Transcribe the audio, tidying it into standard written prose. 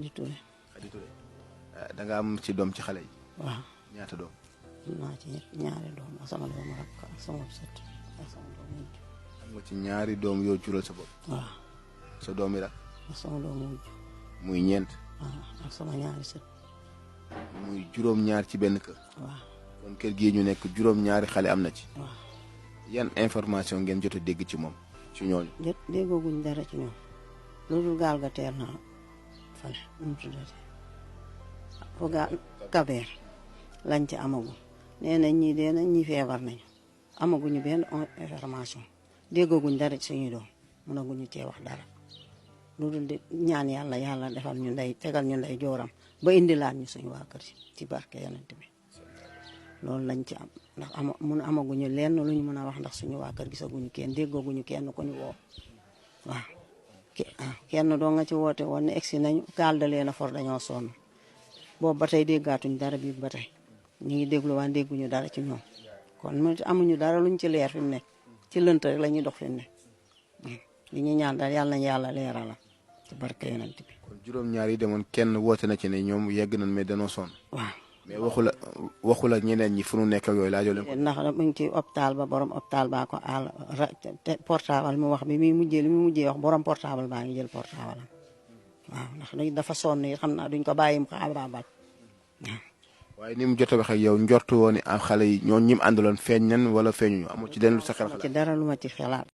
Xadi Touré. Xadi Touré da nga am ci doom ci xale yi. waaw ñaata doom. am naa ci ñaari doom ak sama doomu rakk ak sama sët ak sama doomu mujj. am nga ci ñaari doom yoo jural sa bopp. waaw sa doom yi la. ak sama doomu mujj. muy ñeent. waaw ak sama ñaari sët. muy juróom-ñaar ci benn kër. waaw kon kër gii ñu nekk juróom-ñaari xale am na ci. waaw yan information ngeen jot a dégg ci moom ci ñooñu. déggooguñ dara ci ñoom loolu gaal ga teer na fale nu mu tuddati fo gaal Kabeer lañ ci amagul nee nañ ñii dee nañ ñi feebar nañu amaguñu benn information déggooguñ dara ci suñuy doom mënaguñu cee wax dara loolu de ñaan yàlla defal ñu ndey tegal ñu ndey jooram ba indilaat ñu suñu waa kër ci barke yonent bi loolu lañ ci am ndax amaguñu lenn lu ñu mën a wax ndax suñu waa kër gisaguñu kenn déggooguñu kenn ku ñu woo waaw kenn doo nga ci woote woon ne egsi nañu gaal da leen a for dañoo sonn boobu ba tey déggaatuñ dara bii ba tey ñu ngi déglu waan dégguñu dara ci ñoom kon amuñu dara luñ ci leer fi mu nekk ci lënt rek la ñuy dox fi mu nekk li ñuy ñaan daal yàlla nañu yàlla leerala ci barke yonent bi. kon juróom-ñaar yi demoon kenn woote na ci ne ñoom yegg nañ mais danoo sonn. waaw mais waxula ñeneen ñi fu nu nekk ak yooyu laajoo leen ko. ndax mu ngi ci hôpital ba borom hôpital baa ko àll portable mu wax bi li mu mujjee wax borom portable baa ngi jël portable am waaw ndax dafa sonn yi xam naa duñ ko bàyyi mu xaabaabal waaw. waaye ni mu jot a wax ak yow njortu woon ni am xale yi ñoom ñi mu àndaloon feeñ nañ wala feeñuñu amul ci den lu sa xel xalaat. ci dara lu ma ci xalaat.